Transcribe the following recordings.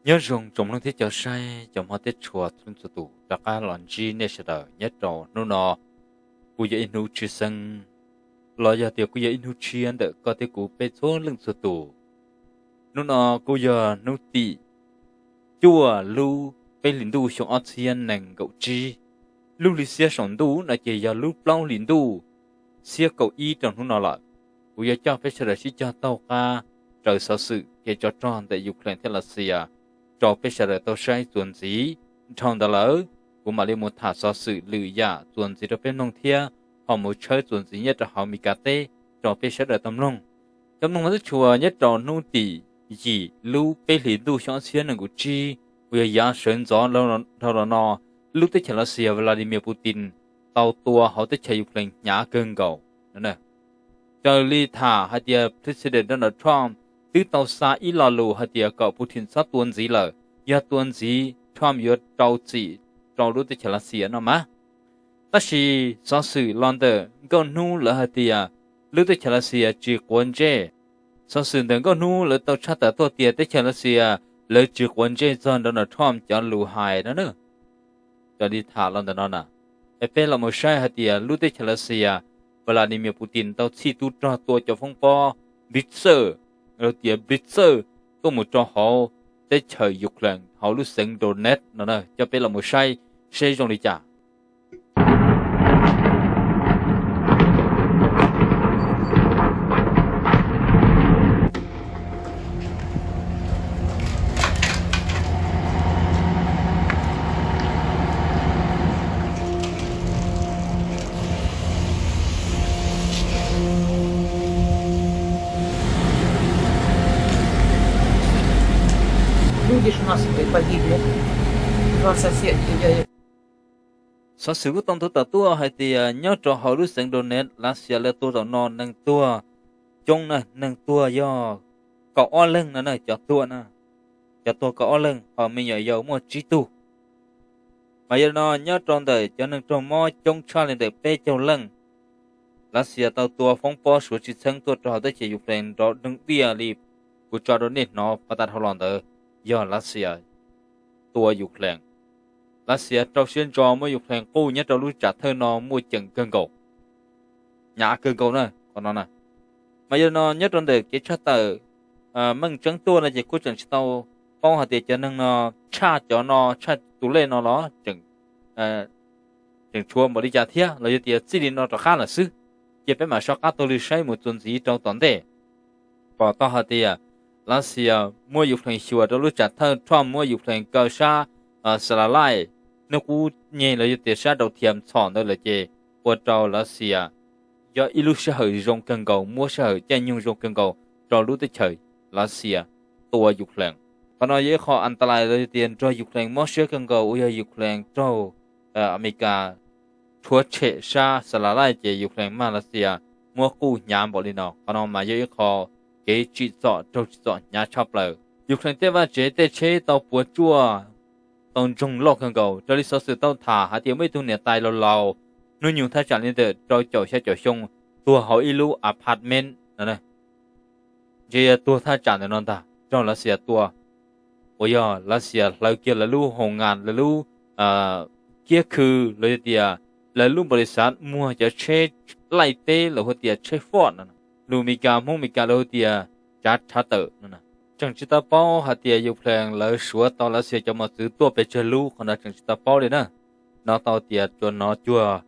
Nyob zoo tsoom mloog thiab cov saib cov hmov thiab tshua txhua leej txhua tus rov qab los ntsib nej sawv daws nyob rau hnub no. Kuj yog ib hnub tshwj xeeb, los yog tias kuj yog ib hnub tshiab ntawm koj thiab kuv peb txhua leej txhua tus. Hnub no kuj yog hnub tim cuaj lub peb hlis ntuj xyoo ob txhiab nees nkaum tsib, lub hli xiab saum ntuj no ces yog lub plaub hlis ntuj xiab kaum ib rau hnub no lawm. Kuv yuav coj peb sawv daws sib cog taug qab raws xov xwm kev tsov rog ntawm Ukraine thiab Laxias rau peb sawv daws tau saib txuas ntxiv. Dhau ntawd lawm, kuv mam li mus tham xov xwm lwm yam txuas ntxiv rau peb mloog thiab ho mus tshawb txuas ntxiv nyob rau hauv Meskas teb rau peb sawv daws tau mloog. Cov mloog hmov thiab tshua, nyob rau hnub tim yim lub peb hlis ntuj xyoo ob txhiab nees nkaum tsib uas yog yav sawv ntxov dhau los no, lub teb chaws Laxias Vladimir Putin tau tua hauv teb chaws Ukraine hnyav kawg nkaus. Raws li tham hais tias President Donald Trump twb tau xa ib lo lus hais tias kom Putin txhob tua ntxiv lawm, yog tua ntxiv Trump yuav rau txim rau lub teb chaws Laxias no mas. Tab sis xov xwm los ntawm nkauj hnub lawv hais tias lub teb chaws Laxias tsis quav ntsej. Xov xwm ntawm nkauj hnub lawv tau tshaj tawm tuaj tias teb chaws Laxias lawv tsis quav ntsej txog Donald Trump cov lus hais no na. Raws li tham los ntawm no na, es peb los mus saib hais tias lub teb chaws Laxias Vladimir Putin tau txhij tub rog tua cov foob pob npib txawj, los tias npib txawj tuaj mus rau hauv teb chaws Ukraine hauv lub xeev Donetsk no na, coj peb los mus saib seb zoo li cas. Xov xwm kuj tau nthuav tawm tuaj hais tias nyob rau hauv lub xeev Donetsk Laxias lawv tua zaum no neeg tuag coob na, neeg tuag yog kaum ob leeg no na, cov tuag na, cov tuag kaum ob leeg ho me nyuam yaus muaj tsib tug. Mas yog li no nyob rau ntawm cov neeg raug mob coob tshaj li ntawm peb caug leej. Laxias tau tua foob pob suav tsis txheeb tuaj rau hauv teb chaws Ukraine nrov dheev diaj li kuv tso rau nej hnov pov tas dhau los ntawd, yog Laxias tua Ukraine. Laxias rau siab ntso muab Ukraine quj nyob rau lub tsam thawj no muaj ceem kawg nkaus, hnyav kawg nkaus na qhov no na. Mas yog li no nyob rau ntawm kev tshaj tawm meej tseeb tuaj no ces kuj tseem tsis tau paub hais tias cov neeg no tshaj cov no tshaj tus lej no los tseem tshuav npaum li cas thiab los yog tias txij li no rov qab lawm xwb. Ces peb mam soj qab taug lw saib mus txuas ntxiv rau tom ntej. Pom tau hais tias Laxias muab Ukraine xyuas rau lub tsam thawj, Trump muab Ukraine kaw sab Xalalaib, hnub qub nyeg los yog tias sab rau thiam txhom ntawd lawm ces ua rau Laxias yog ib lub sij hawm zoo kawg nkaus, muab sij hawm caij nyoog zoo kawg nkaus rau lub teb chaws Laxias tua Ukraine. Qhov no yog ib qho antalais los yog tias nrog Ukraine mob siab kawg nkaus uas yog Ukraine raug Amelikas rhuav tshem sab Xalalaib ces Ukraine mag Laxias muab quj hnyav npaum li no. Qhov no mas yog ib qho kev tsim txom raug tsim txom hnyav tshaj plaws. Ukraine tej vaj tsev tej tsheb tau puas tsuaj, tau ntsoog loj kawg nkaus. Raws li xov xwm tau tham hais tias muaj ib tug niam tais laus laus, hnub nyoog thaj tsam li ntawm rau caum xya caum xyoo, tuag hauv ib lub apartment no. Ntshe yog tuag thaj tsam ntawm no ntag, raug Laxias tua, uas yog Laxias hlawv kiag lawv lub hoo ngas, lawv lub kiab khw los yog tias lawv lub npaus lis xav muag cov tsheb laij teb los hu tias tsheb Ford no, lus Meskas Hmoob Meskas los hu tias tsav rhav tawm no. Tseem tsis tau paub hais tias Ukraine lawv suav tau Laxias cov mos txwv tuaj pes tsawg lub, qhov no tseem tsis tau paub li na. Hnov tau tias tsuas hnov cuag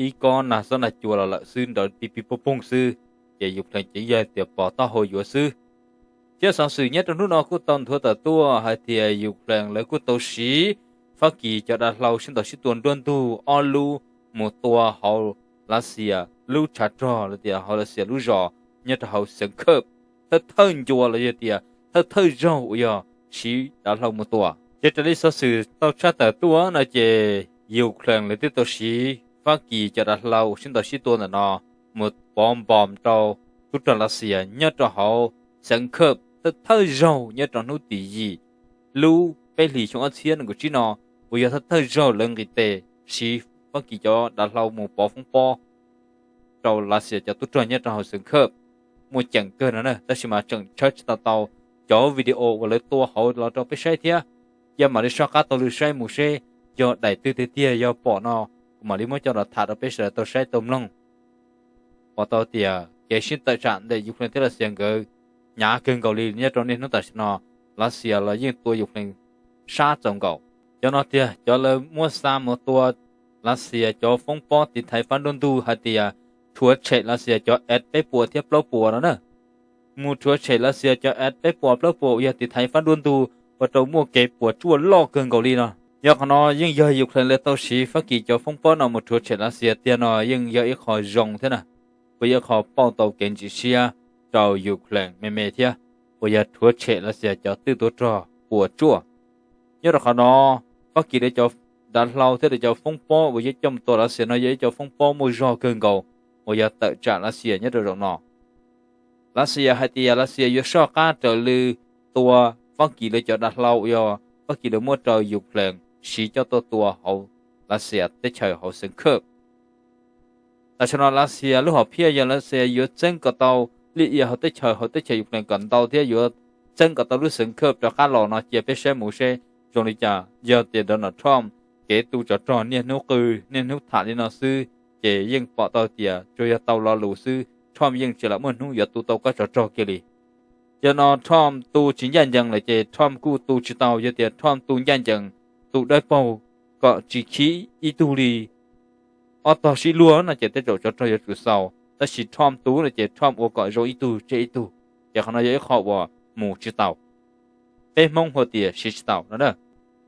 ib kob nag xob nag cua los lawm xwb, nrov pib pib poog poog xwb, ces Ukraine ces yog tias pos taub hau yuav xwb. Thiab xov xwm nyob rau hnub no kuj tau nthuav tawm tuaj hais tias Ukraine lawv kuj tau siv Fab Kis cov dav hlau sib ntaus sib tua nruab ntug ob lub mus tua hauv Laxias lub tshav rog los tias hauv Laxias lub zos nyob rau hauv xeev Khawj, thawj thawj ncua los yog tias thawj thawj zaug uas yog siv dav hlau mus tua. Ces raws li xov xwm tau tshaj tawm tuaj no ces Ukraine lawv twb tau siv Fab Kis cov dav hlau sib ntaus sib tua ntawm no mus pov npos rau tub rog Laxias nyob rau hauv xeev Khawj thawj thawj zaug nyob rau hnub tim yim lub peb hlis xyoo ob txhiab nees nkaum tsib no, uas yog thawj thawj zaug lawv nqis tes siv Fab Kis cov dav hlau mus pov foob pob rau Laxias cov tub rog nyob rau hauv xeev Khawj. Muaj ceem kawg no na, tab sis mas tseem tshawb tsis tau tau cov video uas lawv tua hauv los rau peb saib thiab. Cia mam li soj qab taug lw saib mus seb yog daim twg tiag tiag, yog pom no kuv mam li muab coj los tham rau peb sawv daws tau saib tau mloog. Pom tau tias kev sib tawm tsam ntawm Ukraine thiab Lav Xias nkawd hnyav kawg nkaus li nyob rau niaj hnub tam sim no. Lav Xias los yeej tua Ukraine sab txaus nkaus. Cov no tiag cov lawv muab xa mus tua Lav Xias cov foob pob tiv thaiv fab nruab ntug hais tias rhuav tshem Lav Xias cov F peb puas thiab plaub puas no na. Mus rhuav tshem Lav Xias cov F peb puas plaub puas uas yog tiv thaiv fab nruab ntug ua rau muaj kev puas tsuaj loj kawg nkaus li no. Yog qhov no yeej yog Ukraine lawv tau siv Fab Kis cov foob pob no mus rhuav tshem Lav Xias tiag no yeej yog ib qho zoo thiab na, uas yog qho pauj tau kev ntxim siab rau Ukraine me me thiab, uas yog rhuav tshem Lav Xias cov twj tub rog puas tsuaj. Nyob rau qhov no, Fab Kis lawv cov dav hlau thiab lawv cov foob pob uas yuav coj mus tua Lav Xias no yog ib cov foob pob muaj zog kawg nkaus uas yog tawm tsam Lav Xias nyob rau zaum no. Lav Xias hais tias Lav Xias yuav soj qab raws li tua Fab Kis lawv cov dav hlau uas yog Fab Kis lawv muab rau Ukraine siv coj tuaj tua hauv Lav Xias teb chaws hauv xeev Kharkiv. Tam sim no Lav Xias lub hom phiaj yog Lav Xias yuav txeeb kom tau liaj ia hauv teb chaws hauv teb chaws Ukraine kom ntau thiab yuav txeeb kom tau lub xeev Kharkiv rov qab los no cia peb saib mus seb zoo li cas. Yog tias Donald Trump kev tu tsov rog niaj hnub qw niaj hnub tham li no xwb, ces yeej pom tau tias tsuas yog tau lo lus xwb, Trump yeej tsis lam muaj hnub yuav tu tau koj tsov rog kiag li. Yog no Trump tu tsis ncaj ncees lawm ces Trump kuj tu tsis tau. Yog tias Trump tu ncaj ncees, tu dawb paug kom tsis khib ib tug li ob tog sib luag no ces tej zaum tsov rog yuav tsum xaus, tab sis Trump tu no ces Trump ua kom zoo ib tug tseg ib tug, ces qhov no yog ib qho uas mus tsis tau. Peb Hmoob hu tias siv tsis tau no na.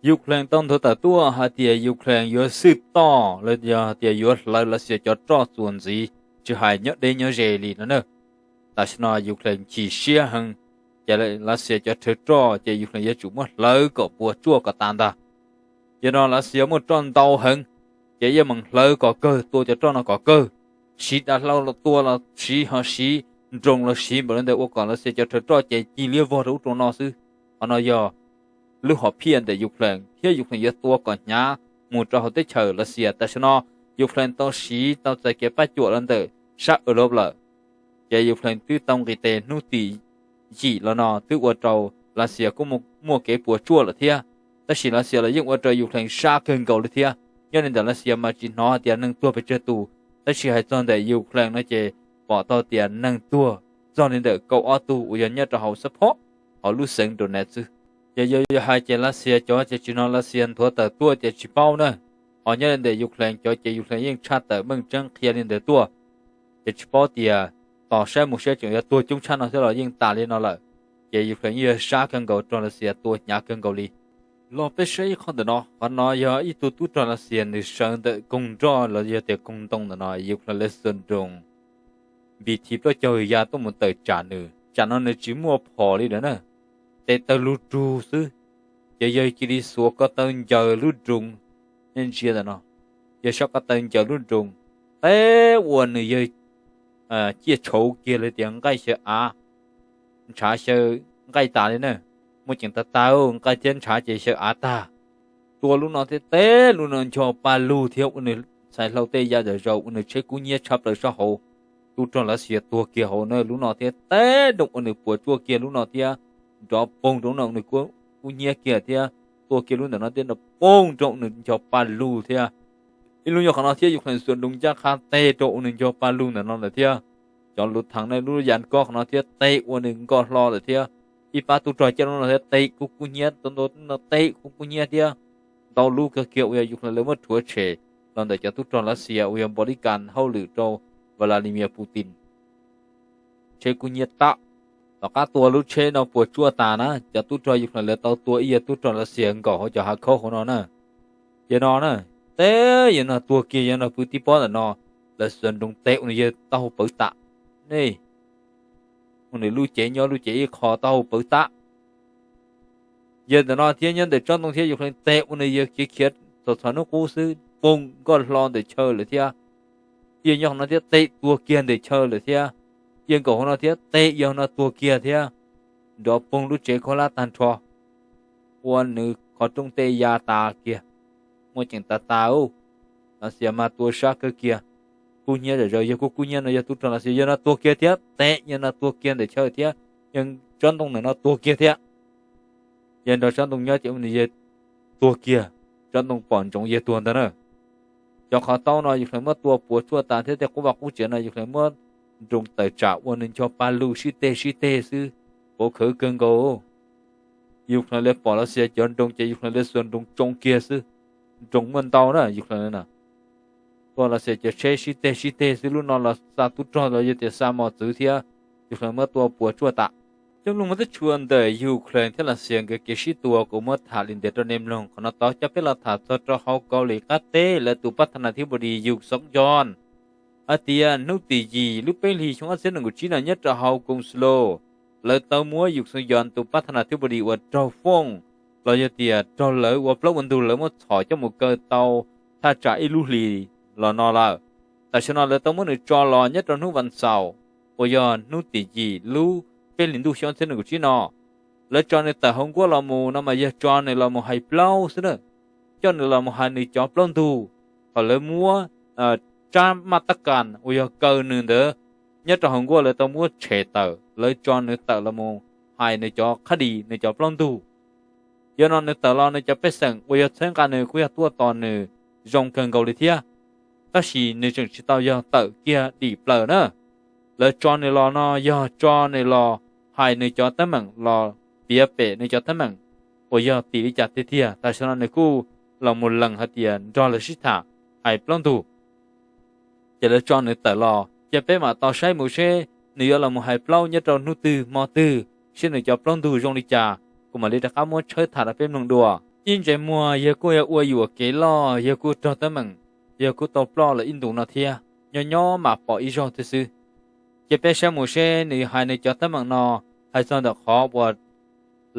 Ukraine tau nthuav tawm tuaj hais tias Ukraine yuav xwb toj los yog tias yuav hlawv Lav Xias cov roj txuas ntxiv, tsis hais nyob deb nyob ze li no na. Tam sim no Ukraine chim siab heev, ces Lav Xias cov rhawv roj ces Ukraine yuav tsum muab hlawv kom puas tsuaj kom tas ntag. Yog no Lav Xias muaj roj ntau heev, ces yeej meem hlawv kom kawg, tua cov roj no kom kawg, siv dav hlau los tua los siv, ho siv nroos los siv npaum li ntawd ua kom Lav Xias cov rhawv roj ces ci liab vog rau ub rau no xwb. Qhov no yog lub hom phiaj ntawm Ukraine thiab Ukraine yuav tua kom hnyav mus rau hauv teb chaws Lav Xias. Tam sim no Ukraine tau siv tau txais kev pab cuam los ntawm sab Europe lawm, ces Ukraine twb tau nqis tes hnub tim yim los no twb ua rau Lav Xias kuj muaj kev puas tsuaj lawm thiab. Tab sis Lav Xias los yeej ua rau Ukraine sab kawg nkaus li thiab. Nyob li ntawm Lav Xias mas tsis hnov hais tias neeg tuag pes tsawg tus, tab sis hais txog ntawm Ukraine no ces pom tau tias neeg tuag txog li ntawm kaum ob tug uas yog nyob rau hauv xab phob hauv lub xeev Donetsk xwb. Ces yog hais ces Lav Xias cov ces tsis hnov Lav Xias nthuav tawm tuaj ces tsis paub na. Ho nyob li ntawm Ukraine cov ces Ukraine yeej tshaj tawm meej tseeb qhia li ntawd tuaj, ces tsis paub tias tos saib mus saib tseem yuav tuag coob tshaj no thiab los yeej tas li no lawm. Ces Ukraine yeej yog sab kawg nkaus, rog Lav Xias tua hnyav kawg nkaus li. Los peb saib ib qho ntawm no, qhov no yog ib tug tub rog Lav Xias nws sawv ntawm koog nroj los yog tias koog ntoo ntawm no, Ukraine lawv xuas nroos B T plaub caug ya tuaj mus tawm tsam nws, tsam no nws tsis muaj phom li lawm na, tes taw lug rug xwb. Ces yog cia li xuas ko taw ncaws lub nroos, nej ntsia ntawm no, yog sab ko taw ncaws lub nroos, teb ua nws yawg ciaj tshauv kiag li tias nqaij xyaw av, ntshav xyaw nqaij tas li na. Muaj ceem tas tas nqaij thiab ntshav ces xyaw av tag. Tua lub no thiab teb lub no ncho pa lug thiab ua nws txhais hlau tej ya zom zaws ua nws tsheb kub hnyiab tshab plaws sab hauv. Tub rog Lav Xias tuag kiag hauv na lub no thiab teb nroo ua nws puas tsuaj kiag lub no thiab, nrov poog rau lub no ua nws kub hnyiab kiag thiab, tua kiag lub ntawm no thiab nrov poog rau ua nws ncho pa lug thiab. Ib lub nyob qhov no thiab Ukraine xuas nroos ncaj qha teg rau ua nws ncho pa lug ntawm no lawm thiab. Cov lus theev na lub yas kob qhov no thiab teg ua nws nkoj hlo lawm thiab. Ib pab tub rog caj lub no thiab teg kub kub hnyiab, teg kub kub hnyiab thiab. Ntau lub kawg kiag uas yog Ukraine lawv muab rhuav tshem los ntawm cov tub rog Lav Xias uas yog npau li kas hauj lwm rau Vladimir Putin. Tsheb kub hnyiab tag, tom qab tua lub tsheb no puas tsuaj tas na, cov tub rog Ukraine lawv tau tua ib yawg tub rog Lav Xias nkaum hauv cov hav khaub hauv no na. Yawg no na, teb yawg no tuag kiag, yawg no pw tib pob ntawm no, lawv xuas nroos teg ua nws yawg taub hau pawv tas. Nej, ua nws lub cev nyob lub cev ib qho taub hau pawv tas. Yawg ntawm no thiab nyob ntawm tsob ntoo thiab Ukraine teg ua nws yawg khiav khiav txhos txhos hnub qub xwb, poog nkoj hlo ntawm chaw lawm thiab. Yawg nyob qhov no thiab teg tuag kiag ntawm chaw lawm thiab. Yawg nkaum hauv no thiab teg yawg no tuag kiag thiab. Nrov poog lub tsev khaub hlab tag nrho, ua nws qhov rooj tej ya tas kiag. Muaj ceem tas tas, Lav Xias mas tua sab kawg kiag. Kub hnyiab zom zaws, yawg kuj kub hnyiab no, yog tub rog Lav Xias, yawg no tuag kiag thiab, teg yawg no tuag kiag ntawm chaw thiab. yeej tsob ntoo ntawm no tuag kiag thiab. Yawg nrog tsob ntoo nyob ces ua nws yawg tuag kiag, tsob ntoo pom ntsoov yawg tuag ntag na. Cov qhov taub no Ukraine muab tua puas tsuaj tas thiab tej qub vaj qub tsev no Ukraine muab nroo tawm tsam ua nws ncho pa lug sib teg sib teg xwb, pov khawv kawg nkaus. Ukraine li pom Lav Xias cov nroo ces Ukraine li xuas nroo tsoo kiag xwb, nroo muaj ntau na Ukraine na. Tua Lav Xias cov tsheb sib teg sib teg xwb, lub no los xa tub rog los yog tias xa mos txwv thiab, Ukraine muab tua puas tsuaj tas. Coj lug mus teb tshua ntawm Ukraine thiab Lav Xias nkawd kev sib tua kuv muab tham li ntawd rau nej mloog. Qhov no tod coj peb los tham txog rau hauv Kaus Lim qab teb lawv tus pab tha nas thib npau dis Yug Xoob Yoos hais tias hnub tim yim lub peb hlis xyoo ob txhiab nees nkaum tsib no nyob rau hauv Koos Loo, lawv tau muab Yug Xoob Yoos tus pab tha nas thib npau dis uas raug fooj los yog tias raug lawv ua plaub ua ntug lawv muab txhom coj mus kaw tau thaj tsam ib lub hlis los no lawm. Tam sim no lawv tau muab nws tso los nyob rau hnub vas xaum uas yog hnub tim yim lub peb hlis ntuj xyoo ob txhiab nees nkaum tsib no. Lawv tso nws tawm hauv nkuab los mus no mas yog tso nws los mus hais plaub xwb na, coj nws los mus hais nws cov plaub ntug. Thaum lawv muab tsab maj tab kas uas yog kaw nws ntawd nyob rau hauv nkuab lawv tau muab tshem tawm, lawv tso nws tawm los mus hais nws cov qhab dis nws cov plaub ntug. Yog no nws tawm los nws cov pej xeem uas yog txhawb nqa nws kuj yog tuaj tos nws zoo kawg nkaus li thiab. Tab sis nws tseem tsis tau yog tawm kiag dim plaws na. Lawv tso nws los no yog tso nws los hais nws cov teeb meem los piav pem nws cov teeb meem uas yog tim li cas tiag tiag. Tam sim no nws kuj los mus lees hais tias nrog lawv sib tham hais plaub ntug. Ces lawv tso nws tawm los ces peb mam tau saib mus seb nws yuav los mus hais plaub nyob rau hnub twg hmo twg, seb nws cov plaub ntug zoo li cas, kuv mam li rov qab muab tshawb tham rau peb mloog dua. Ib ntsais muag yawg kuj yog ua yuam kev loj, yawg kuj raug teeb meem, yawg kuj tau ploj lawm ib ntus no thiab, nyob nyob mam pom ib zaug thiab xwb. Ces peb saib mus seb nws hais nws cov teeb meem no hais txog ntawm qhov uas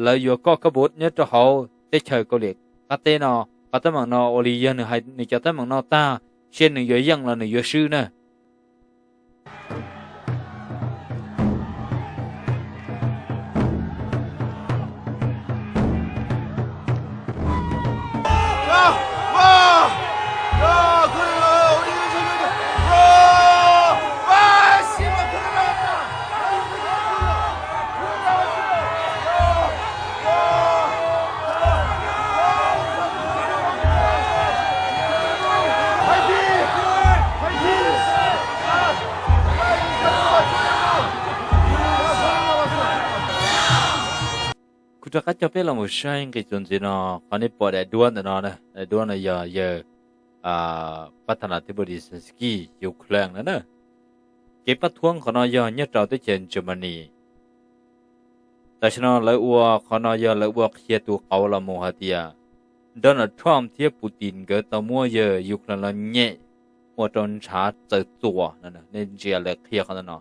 lawv yuav koj kab npub nyob rau hauv teb chaws Kaus Lim qab teb no, qhov teeb meem no ua li yog nws hais nws cov teeb meem no tag, seb nws yuav yeej los nws yuav swb na. Kuv rov qab coj peb los mus saib nqis txuas ntxiv no, qhov nej pom daim duab ntawm no, daim duab no yog yawg pab tha nas thib npau dis Zelensky Ukraine no na. Kev pab thuab qhov no yog nyob rau teb chaws Germany. Tam sim no lawv ua qhov no yog lawv ua qhia tus qauv los mus hais tias Donald Trump thiab Putin nkawd tau muab yawg Ukraine los nyem ua rau ntshav txaws txuas. Nej ntsia lawv qhia qhov ntawm no.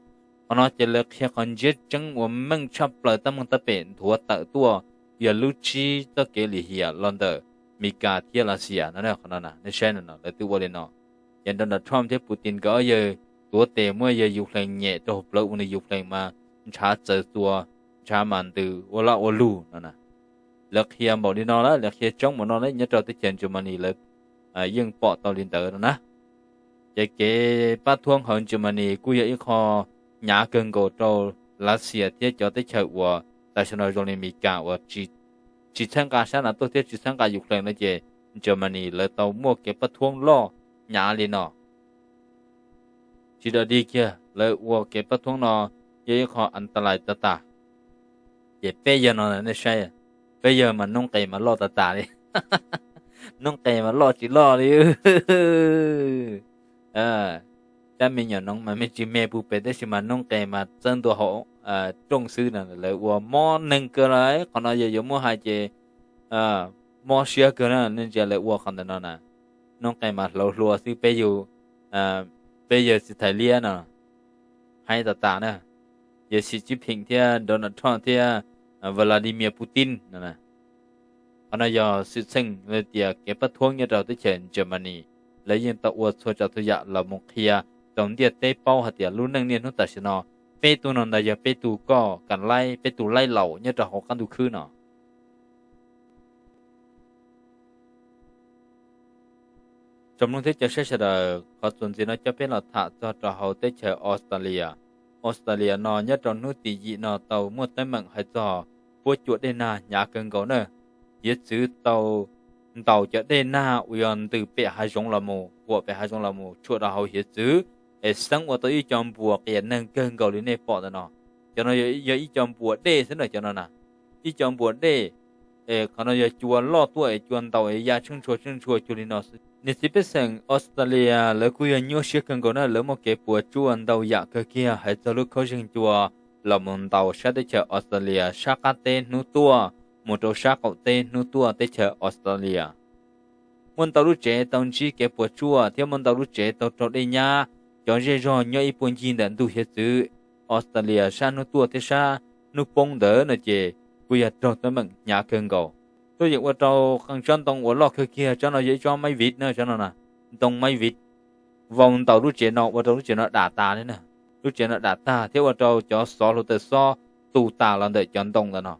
Qhov no ces lawv qhia qhov ntsiab tseeb uas meej tshaj plaws tab meeg tab pem nthuav tawm tuaj, yog lub tsib txoj kev lim hiam los ntawm Meskas thiab Lav Xias no. Qhov no nej saib no lawv twb ua li no. Ces Donald Trump thiab Putin nkawd ob yawg tuav tes muab yawg Ukraine nyem rau hauv plawv ua nws Ukraine mas ntshav txaws txuas, ntshav mas ntws ua laj ua lug no. Lawv qhia npaum li no lawm, lawv qhia tseeb npaum no lawm nyob rau teb chaws Germany lawv yeej pom tau li ntawd no na. Ces kev pab thuab hauv Germany kuj yog ib qho hnyav kawg nkaus rau Lav Xias thiab cov teb chaws uas tam sim no zoo li Meskas uas tsis txhawb nqa sab NATO thiab tsis txhawb nqa Ukraine no ces Germany lawv tau muaj kev pab thuab loj hnyav li no. Tsis dog dig kiag, lawv ua kev pab thuab no yog ib qho antalais tas tas. Ces peb yawg no nej saib, peb yawg mas noob qes mas loj tas tas li. Noob qes mas loj tsis loj li. Tab me nyuam noov mas me tsis me puv pes tab sis mas noob qes mas txawb ntua hauv rooj xwb no. Lawv ua mob neeg kawg li. Qhov no yog yuav muab hais ces mob siab kawg na. Nej ntsia lawv ua qhov ntawm no na, noob qes mas hlauv hlua xwb. Peb yawg, peb yawg txiv thais liab no heev tas tas na, yawg Xi Jinping thiab Donald Trump thiab Vladimir Putin no. Qhov no yog xwm txheej tias kev pab thuab nyob rau teb chaws Germany, lawv yeej tau ua txhua tsav txhua yam los mus qhia rau ntiaj teb paub hais tias lub neej niaj hnub tam sim no peb tug no ntag yog peb tug koj kam laib, peb tug laib laus nyob rau hauv qab ntuj khwb no. Tsoom mloog thiab cov saib sawv daws, qhov txuas ntxiv no coj peb los tham txog rau hauv teb chaws Australia. Australia no nyob rau hnub tim yim no tau muaj teeb meem hais txog huab cua dej nag hnyav kawg nkaus na. Hiav txwv tau ntaus cov dej nag uas yog ntws pem hav zoov los mus, huam pem hav zoov los mus tshuam rau hauv hiav txwv, es xeeb ua tau ib co npuas qias neeg kawg nkaus li nej pom ntawm no. Cov no yog ib co npuas dej xwb na cov no na. Ib co npuas dej, qhov no yog cua loj tuaj es cua ntaus es ya tsheej ntshua tsheej ntshua cuag li no xwb. Niam txiv pej xeem Australia lawv kuj yog nyuaj siab kawg nkaus na, lawv muaj kev puas tsuaj ntau yam kawg kiag hais txog lub khaub zeeg cua los mus ntaus sab teb chaws Australia sab qab teb hnub tuaj mus rau sab qaum teb hnub tuaj teb chaws Australia. Muaj ntau lub tsev tau ntsib kev puas tsuaj thiab muaj ntau lub tsev tau raug dej nyab, cov zej zog nyob ib puag ncig ntawm ntug hiav txwv Australia sab hnub tuaj thiab sab hnub poob ntawd no ces kuj yog raug teeb meem hnyav kawg nkaus. Tuaj yeem ua rau qee tsob ntoo uas loj kawg kiag, tsob no yog ib tsob maib viv na, tsob no na, ntoo maib viv vau ntaus lub tsev no ua rau lub tsev no dam tas li na. Lub tsev no dam tag thiab ua rau cov xov hluav taws xob tu tas los ntawm cov ntoo ntawm no.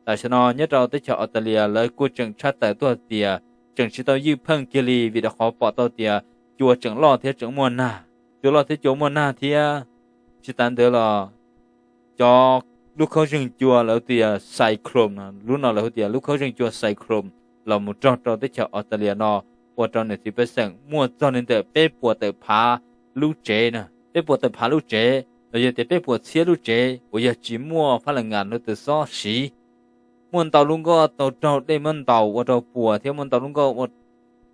Tam sim no nyob rau teb chaws Australia lawv kuj tseem tshaj tawm tuaj tias tseem tsis tau ywj pheej kiag li vim rau qhov pom tau tias cua tseem loj thiab tseem muaj nag, cua loj thiab cua muaj nag thiab. Tsis tas ntawd los cov lub khaub zeeg cua lawv tias cyclone, lub no lawv hu tias lub khaub zeeg cua cyclone los mus raug rau teb chaws Australia no ua rau niam txiv pej xeem muaj txog li ntawm peb puas tawm phav lub tsev na, peb puas tawm phav lub tsev los yog tias peb puas txhiab lub tsev uas yog tsis muaj phab las nkas hluav taws xob siv. Muaj ntau lub nkoj tau raug dej muab ntaus ua rau puas thiab muaj ntau lub nkoj ua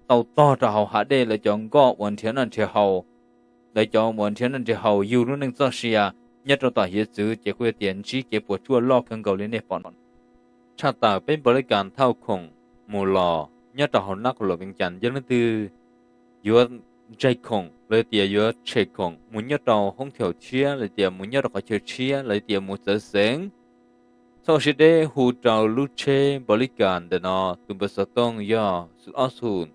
tau tog rau hauv hav dej, lawv cov nkoj uas nrhiav noj nrhiav haus, lawv cov uas nrhiav noj nrhiav haus yug lub neej txoj sia nyob rau tom hiav txwv ces kuj yog tias ntsib kev puas tsuaj loj kawg nkaus li nej pom no. Tshaj tawm peb npaum li kas thauj khoom mus los nyob rau hauv nab qhos luam Vees Cas, yog leej twg yuav ntseg khoom los tias yuav tshem khoom mus nyob rau hoob thaum tshiab los tias mus nyob rau qhov chaw tshiab los tias mus txawv xeev, txhob ua siab deb hu rau lub tsheb npaum li kas ntawm no, tus npawb xov tooj yog xoom ob xoom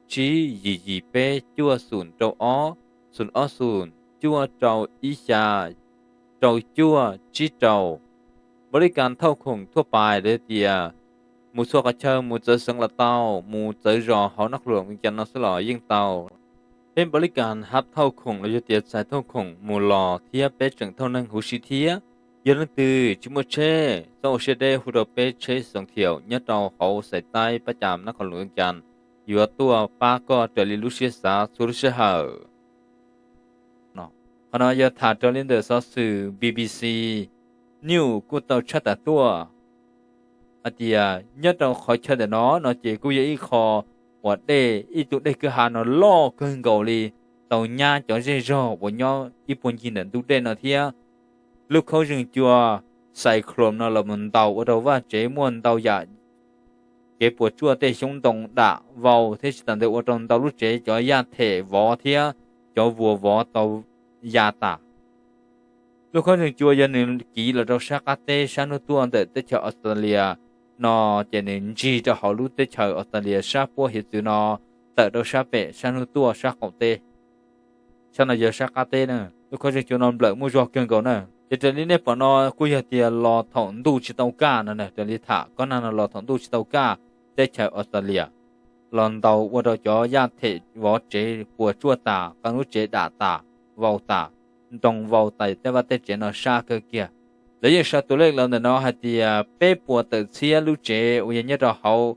tsib yim yim peb cuaj xoom rau ob, xoom ob xoom cuaj rau ib xya rau cuaj tsib rau. Npaum li kas thauj khoom thuaj pais los tias mus txhua qhov chaw mus txawv xeev los tau, mus txawv zos hauv nab qhos luam Vees Cas no xwb los yeej tau. Peb npaum li kas hab thauj khoom los yog tias txais thauj khoom mus los thiab peb tseem thauj neeg huv si thiab. Yog leej twg tsis muaj tsheb txhob ua siab deb hu rau peb tsheb xoom thiaum nyob rau hauv Xais Taib Pab Cas nab qhos luam Vees Cas yuav tuaj pab koj raws li lub siab xav txhua lub sij hawm. Qhov no yog tham raws li ntawm xov xwm B B C News kuj tau tshaj tawm tuaj hais tias nyob rau qhov chaw ntawm no no ces kuj yog ib qho uas dej, ib tug dej kwj ha no loj kawg nkaus li, tau nyab cov zej zog uas nyob ib puag ncig ntawm ntug dej no thiab. Lub khaub zeeg cua cyclone no los mus ntaus ua rau vaj tsev muaj ntau yam kev puas tsuaj, tej xyoob ntoo dam vau thiab tsis tas ntawd ua rau ntau lub tsev cov yaj them vov thiab cov vuas vov tau ya tas. Lub khaub zeeg cua yog nws kiv los rau sab qab teb sab hnub tuaj ntawm teb chaws Australia no, ces nws ntsig rau hauv lub teb chaws Australia sab puab hiav txwv no, tawm rau sab pem sab hnub tuaj sab qaum teb. Sab no yog sab qab teb na. Lub khaub zeeg cua no nplawm muaj zog kawg nkaus na. Ces raws li nej pom no kuj yog tias los thaum ntuj tsis tau kaj no, raws li tham kob nag no los thaum ntuj tsis tau kaj, teb chaws Australia los ntaus ua rau cov yaj them vov tsev puas tsuaj tas, qee lub tsev dam tas, vau tas, ntoo vau tas, tej vaj tej tsev no sab kawg kiag. Lawv yeej sau tus lej los ntawm no hais tias peb puas tawm txhiab lub tsev uas yog nyob rau hauv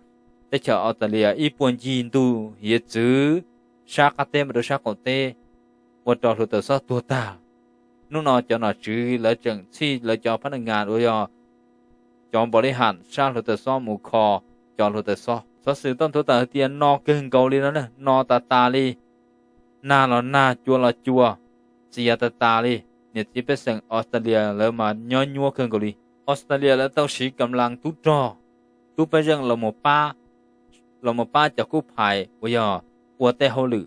teb chaws Australia ib puag ncig ntug hiav txwv sab qab teb mus rau sab qaum teb ua rau hluav taws xob tuag tag. Hnub no cov nom tswv lawv tseem txhij lawv cov phab naj ngas uas yog cov npaum li ham sab hluav taws xob mus kho cov hluav taws xob. Xov xwm tau nthuav tawm hais tias no kawg nkaus li no, no tas tas li, nag los nag, cua los cua, txias tas tas li. Niam txiv pej xeem Australia lawv mas nyob nyuaj kawg nkaus li. Australia lawv tau siv kam las tub rog, tub pej xeem los mus pab cov kub phais uas yog ua tej hauj lwm,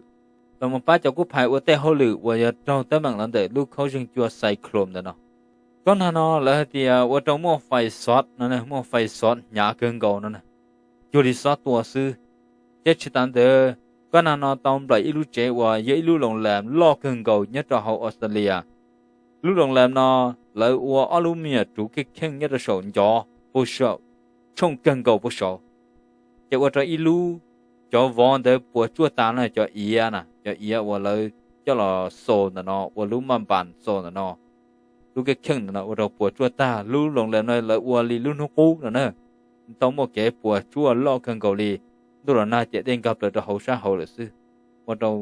los mus pab cov kub phais ua tej hauj lwm uas yog raug teeb meem los ntawm lub khaub zeeg cua cyclone ntawm no. Kob nag no lawv hais tias ua rau muaj fais xov no, muaj fais xov hnyav kawg nkaus no, cuag li xob tua xwb. Thiab tsis tas ntawd, kob nag no tau nplawm ib lub tsev uas yog ib lub loos las loj kawg nkaus nyob rau hauv Australia. Lub loos las no lawv ua ob lub me nyuam ruv kheej kheej nyob rau saum ncov puag saum, tshooj kawg nkaus puag saud. Ces ua rau ib lub, cov vov ntawd puas tsuaj tas no, cov iav na, cov iav uas lawv coj los xaus ntawm no ua lub maj npas xaus ntawm no, lub kheej ntawm no ua rau puas tsuaj tag, lub loos lawm no lawv ua li lub hnub qub no na. Tau muaj kev puas tsuaj loj kawg nkaus li, ntuj los nag ces dej nkag plaws rau hauv sab hauv lawm xwb, ua rau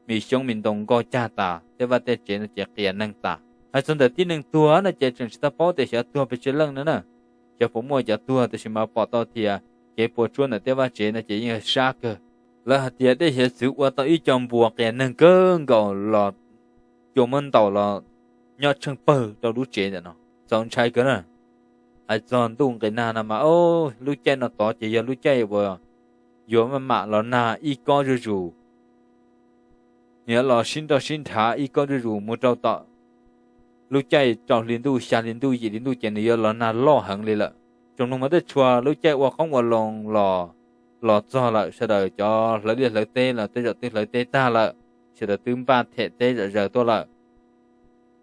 me xyoob me ntoo nkoj cag tas, tej vaj tej tsev no ces qias neeg tas. Hais txog ntawm tib neeg tuag no ces tseem tsis tau paub tias xyov tuag pes tsawg leej no na, xyov puas muaj cov tuag, tiam sis mas pom tau tias kev puas tsuaj ntawm tej vaj tsev no ces yeej sab kawg. Lawv hais tias dej hiav txwv ua tau ib co npuas qias neeg kawg nkaus los cua muab ntaus los nyob tsheej pawg rau lub tsev ntawm no. Txaus ntshai kawg na. Hais txog ntuj nqis nag no mas, lub caij no tod ces yog lub caij uas yuav maj mam los nag ib kob zuj zus, nws yuav los sib nroj sib nrhav ib kob zuj zus mus rau tom lub caij rau hli ntuj, xya hli ntuj, yim hli ntuj ces nws yuav los nag loj heev li lawm. Tsoom mloog mas tej tshua, lub caij ua qoob ua loo los, los txog lawm, sawv daws cov hlawv liaj hlawv teb los tej zaum twb hlawv teb tag lawm, sawv daws twb npaj them teb zom zaws tuaj lawm.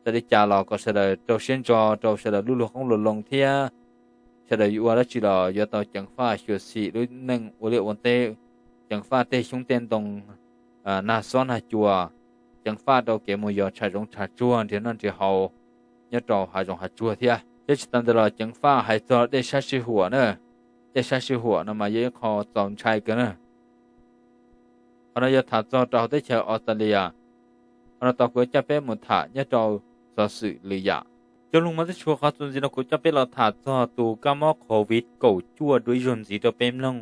Txawm li cas los kom sawv daws rau siab ntso rau sawv daws lub luag qoob luag loo thiab sawv daws yuav ua dab tsi los yuav tau ceev faj xyuam xim lub neej ua liaj ua teb, ceev faj tej xyoob tej ntoo, nag xob nag cua, ceev faj rau kev mus yos tshav zoov tshav tsuag, nrhiav noj nrhiav haus nyob rau hav zoov hav tsuag thiab. Thiab tsis tas ntawd los ceev faj hais txog dej sab sij huam na, dej sab sij huam no mas yog ib qho txaus ntshai kawg na. Qhov no yog tham txog rau hauv teb chaws Australia. Qhov no tau kuv coj peb mus tham nyob rau xov xwm lwm yam. Cov mloog mas teb tshua, qhov txuas ntxiv no kuv coj peb los tham txog tus kab mob covid kaum cuaj dua ib zaug ntxiv rau peb mloog.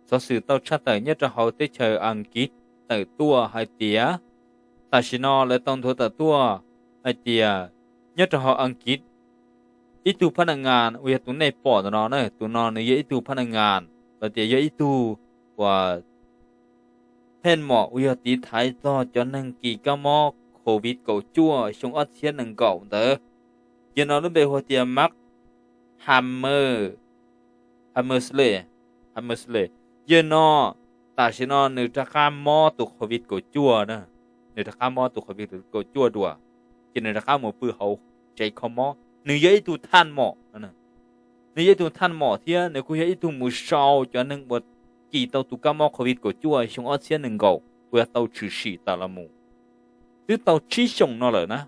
Xov xwm tau tshaj tawm nyob rau hauv teb chaws Askiv tawm tuaj hais tias tam sim no lawv tau nthuav tawm tuaj hais tias nyob rau hauv Askiv ib tug phab naj ngas uas yog tus nej pom ntawm no na, tus no nws yog ib tug phab naj ngas los tias yog ib tug uas pheej mom uas yog tiv thaiv txog cov neeg kis kab mob covid kaum cuaj xyoo ob txhiab nees nkaum ntawd. Yog no lub npe hu tias Mark Hammer, Hammersley, Hammersley. Yog no tam sim no nws rov qab mob tus covid kaum cuaj na, nws rov qab mob tus covid kaum cuaj dua, ces nws rov qab mus pw hauv tsev kho mob. Nws yog ib tug thaj mom, nws yog ib tug thaj mom thiab nws kuj yog ib tug mus sau cov neeg uas kis tau tus kab mob covid kaum cuaj xyoo ob txhiab nees nkaum uas yog tau tshwm sim tawm los mus twb tau tsib xyoos no lawm na.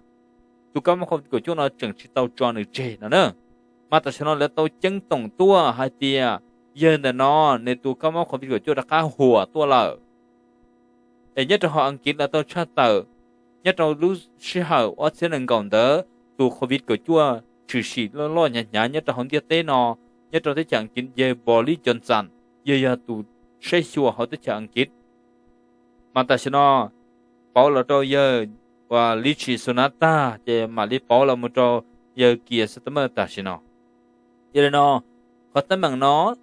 Tus kab mob covid kaum cuaj no tseem tsis tau tso nws tseg no na. Mas tam sim no lawv tau ceeb toom tuaj hais tias yawg ntawm no nws tus kab mob covid kaum cuaj rov qab huam tuaj lawm. Es nyob rau hauv Askiv lawv tau tshaj tawm nyob rau lub sij hawm ob txhiab nees nkaum ntawd tus covid kaum cuaj tshwm sim loj loj hnyav hnyav nyob rau hauv ntiaj teb no, nyob rau teb chaws Askiv yawg Boris Johnson yog yog tus saib xyuas hauv teb chaws Askiv. Mas tam sim no pauv los rau yawg uas Rishi Sunak tag ces mam li pauv los mus rau yawg Keir Starmer tam sim no. Yog li no, qhov teeb meem no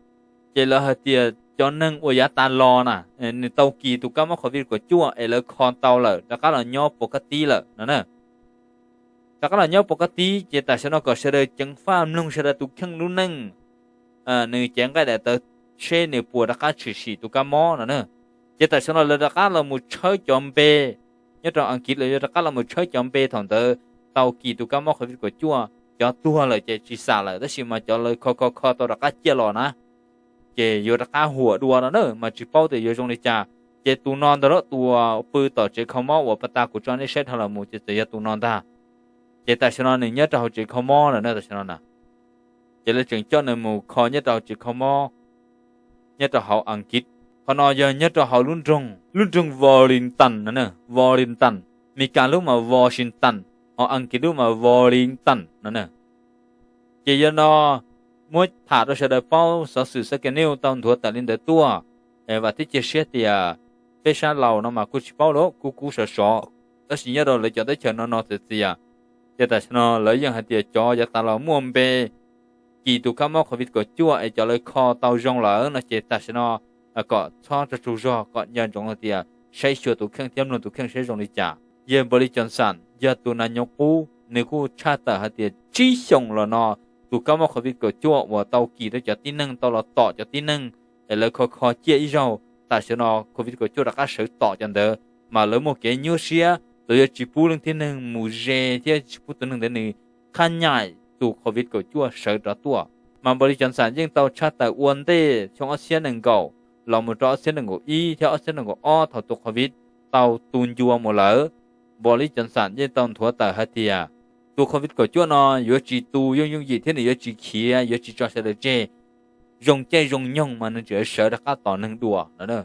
ces lawv hais tias cov neeg uas yav tas los na, nws tau kis tus kab mob covid kaum cuaj es lawv kho tau lawm rov qab los nyob puas kab tib lawm no na. Rov qab los nyob puas kab tib ces tam sim no kom sawv daws ceev faj mloog sawv daws tus kheej lub neej, nws cev nqaij daim tawv seb nws puas rov qab tshwm sim tus kab mob no na. Ces tam sim no lawv rov qab los mus tshawb cov npe, nyob rau Askiv lawv yuav rov qab los mus tshawb cov npe thaum ntawd tau kis tus kab mob covid kaum cuaj, cov tuag lawm ces tsis xam lawm tab sis mas cov lawv kho kho kho tau rov qab ciaj los na, ces yuav rov qab huam dua no na, mas tsis paub tias yuav zoo li cas. Ces tus no ntag los tus uas pw tom tsev kho mob uas pas tas kuv tso nej saib dhau los mus ces txawm yog tus no ntag. Ces tam sim no nws nyob rau hauv tsev kho mob lawm na tam sim no na. Ces lawv tseem coj nws mus kho nyob rau hauv tsev kho mob nyob rau hauv Askiv. Qhov no yog nyob rau hauv lub nroog, lub nroog Wellington no na, Wellington. Meskas lub mas Washington, hos Askiv lub mas Wellington no na. Ces yog no muab tham rau sawv daws paub, xov xwm Sky News tau nthuav tawm li ntawd tuaj. Vam thiab cia siab tias peb sab laus no mas kuj tsis paub los kuj kub sov sov, tab sis nyob rau lawv cov teb chaws no no txias txias, ces tam sim no lawv yeej hais tias cov yav tas los muaj npe kis tus kab mob covid kaum cuaj es cov lawv kho tau zoo lawm no ces tam sim no kom txhob tso tsug zog, kom nco ntsoov hais tias saib xyuas tus kheej thiab mloog tus kheej saib zoo li cas. Yawg Boris Johnson yog tus nas nyob qub, nws kuj tshaj tawm hais tias tsib xyoos los no tus kab mob covid kaum cuaj uas tau kis rau cov tib neeg tau los tom cov tib neeg es lawv kho kho ciaj ib zaug, tam sim no covid kaum cuaj rov qab sawv tom cov ntawd, mas lawv muaj kev nyuaj siab, lawv yuav tsis pub leej tib neeg mus ze thiab tsis pub tus neeg ntawd nws qhab nyaim tus covid kaum cuaj sawv rov tuaj. Mas Boris Johnson yeej tau tshaj tawm ua ntej xyoo ob txhiab nees nkaum los mus rau ob txhiab nees nkaum ib thiab ob txhiab nees nkaum ob thaum tus covid tau tu ncua mus lawm. Boris Johnson yeej tau nthuav tawm hais tias Tus COVID kaum cuaj no yuav tsis tu yooj yooj yim thiab nws yuav tsis khiav, yuav tsis tso sawv daws tseg. Zoo caij zoo nyoog mas nws tseem sawv rov qab tos neeg dua no.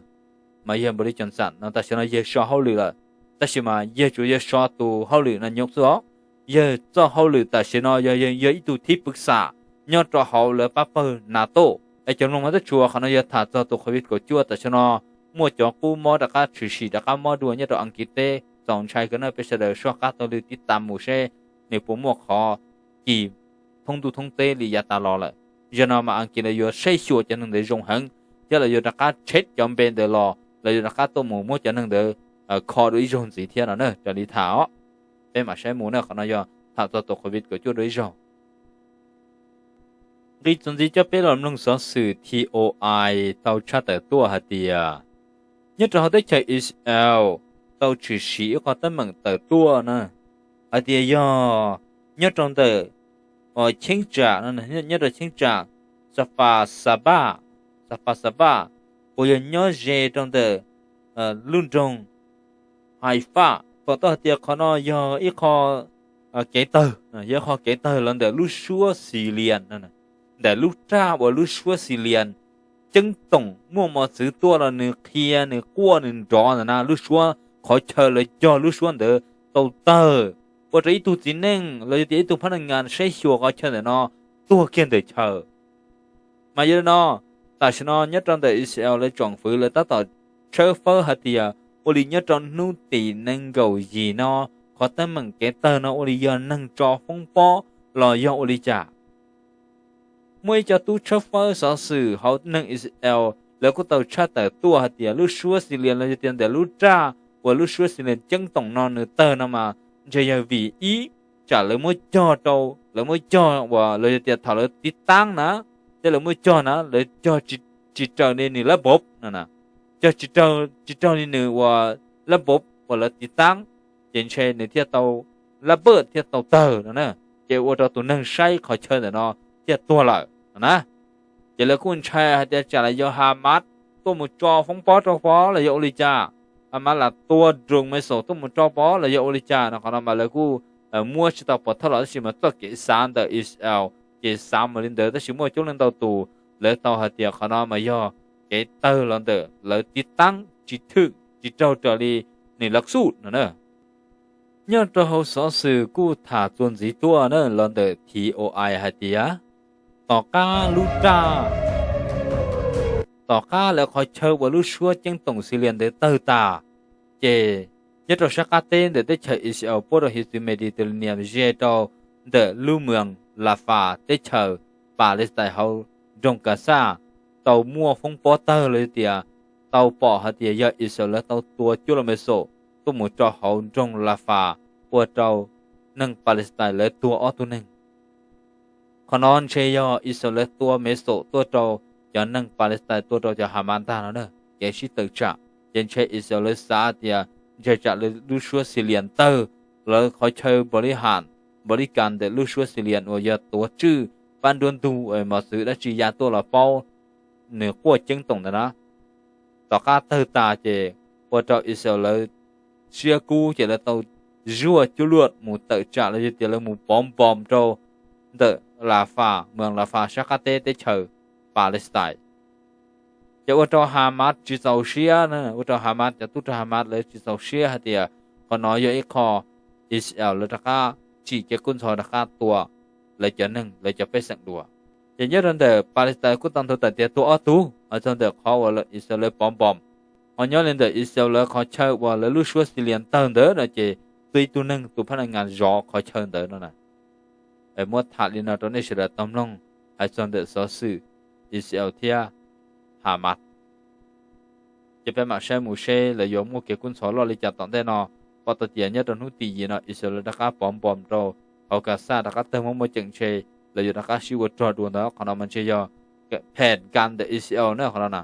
Mas yog npaum li cov xam no tam sim no yawg so hauj lwm lawm, tab sis mas yawg tsuas yog so tus hauj lwm no nyob xwb os. Yawg txoj hauj lwm tam sim no yog, yog ib tug thib pwv xam nyob rau hauv lawv pab pawg NATO. Es cov mloog mas tab tsuas qhov no yog tham txog tus COVID kaum cuaj tam sim no muaj cov qub mob rov qab tshwm sim rov qab mob dua nyob rau Askiv teb, txaus ntshai kawg na. Peb sawv daws soj qab taug lw tiv tas mus seb nws puas muaj qhov kis thoob ntuj thoob teb li yav tas los lawm. Zaum no mas Askiv lawv yuav saib xyuas cov neeg ntawd zoo heev, thiab lawv yuav rov qab tshem cov npe ntawd los, lawv yuav rov qab tuaj mus muab cov neeg ntawd kho dua ib zaug ntxiv thiab no na, raws li tham os. Peb mam saib mus na, qhov no yog tham txog tus COVID kaum cuaj dua ib zaug. Nqis txuas ntxiv coj peb los mloog xov xwm T O I tau tshaj tawm tuaj hais tias nyob rau hauv teb chaws Israel tau tshwm sim ib qho teeb meem tawm tuaj na, hais tias yog nyob rau ntawm cheeb tsam, nyob rau cheeb tsam Kfar Saba, Kfar Saba, uas yog nyob ze rau ntawm lub nroog Haifa. Tau hais tias qhov no yog ib qho kev tawg, yog ib qho kev tawg los ntawm lub suab Xilias, ntawm lub raj uas lub suab Xilias ceeb toom muaj mos txwv tuaj los nws qhia, nws quaj, nws nrov ntawm na lub suab, qhov chaw lawv cog lub suab ntawd tau tawg, ua rau ib tug txiv neej los yog tias ib tug phab naj ngas saib xyuas qhov chaw ntawm no tuag kiag ntawm chaw. Mas yog li no, tam sim no nyob rau ntawm Israel lawv tsoom fwv lawv tab tom tshawb fawb hais tias ua li nyob rau hnub tim nees nkaum yim no, qhov teeb meem kev tawg no ua li yog neeg tso foob pob los yog ua li cas. Muaj ib co tub tshawb fawb xov xwm hauv neeg Israel lawv kuj tau tshaj tawm tuaj hais tias lub suab Xilias los yog tias ntawm lub raj uas lub suab Xilias ceeb toom no nws tawg no mas ntshe yog vim ib, tsam lawv muab cog rau, lawv muab cog uas los yog tias thaum lawv tiv taab na, thiab lawv muab cog na lawv cog tsis raws li nws lab npov no, cog tsis raws li nws uas lab npov uas lawv tiv taab, ces ntshe nws thiaj tau lab npawj thiaj tau tawg no na, ces ua rau tus neeg saib qhov chaw ntawm no thiaj tuag lawm no na. Ces lawv kuj ntshai hais tias tsam lawv yog Hamas tuaj mus tso foob pob rau pov los yog ua li cas, Hamas lam tua drone missile tuaj mus rau pov los yog ua li cas no, qhov no mas lawv kuj muab tsis tau pov thawj los tab sis mas txoj kev xav ntawm Israel ces xav mus li ntawd, tab sis muaj coob leej ntau tus lawv tau hais tias qhov no mas yog kev tawg los ntawm lawv tiv taab tsis thwm tsis raug raws li nws lab xuj no na. Nyob rau hauv xov xwm kuj tham txuas ntxiv tuaj na los ntawm T O I hais tias tom qab lub raj, tom qab lawv qhov chaw uas lub suab ceeb toom Xilias ntawd tawg tas, ces nyob rau sab qab teb ntawm teb chaws Israel puab rau hiv txwv Mediterranean ze rau ntawm lub moos Rafah teb chaws Palestine hauv nroog Gaza tau muaj foob pob tawg los yog tias tau pom hais tias yog Israel lawv tau tua cuaj lub missile tuaj mus rau hauv nroog Rafah ua rau neeg Palestine lawv tuag ob tug neeg. Qhov no ntshe yog Israel lawv tua missile tuaj rau cov neeg Palestine, tua rau cov Hamas ntag no na, kev sib tawm tsam. Ces ntshe Israel lawv xav tias ntshe tsam lawv lub suab Xilias tawg, lawv qhov chaw npaum li ham, npaum li kas ntawm lub suab Xilias uas yog tuav tswj pab nruab ntug mos txwv dab tsi ya tuaj los paub nws quaj ceeb toom ntawd na, tom qab tawg tas ces ua rau Israel lawv siab kub ces lawv tau zuaj cuaj luaj mus tawm tsam los yog tias lawv mus pov npom rau ntawm Rafah, moos Rafah sab qab teb teb chaws Palestine. Ces ua rau Hamas tsis txaus siab, ua rau Hamas cov tub rog Hamas lawv tsis txaus siab hais tias qhov no yog ib qho Israel lawv rov qab tsim kev kub ntxhov rov qab tua lawv cov neeg, lawv cov pej xeem dua. Ces nyob rau ntawm Palestine kuj tau nthuav tawm tias tua ob tug, hais txog ntawm qhov uas Israel lawv pov npom. Ho nyob li ntawm Israel lawv qhov chaw uas lawv lub suab Xilias tawg ntawd no ces tuag ib tug neeg, tus phab naj ngas zov qhov chaw ntawd no na. Muab tham li no rau nej sawv daws tau mloog hais txog ntawm xov xwm Israel thiab Hamas. Ces peb mam saib mus seb lawv yuav muaj kev kub ntxhov loj li cas tom ntej no. Pom tau tias nyob rau hnub tim yim no Israel lawv rov qab pov npom rau hauv Gaza rov qab tawg muaj muaj ceem, ntshe lawv yuav rov qab sib ua rog dua ntawd. Qhov no mas ntshe yog phem kas ntawm Israel na qhov no na.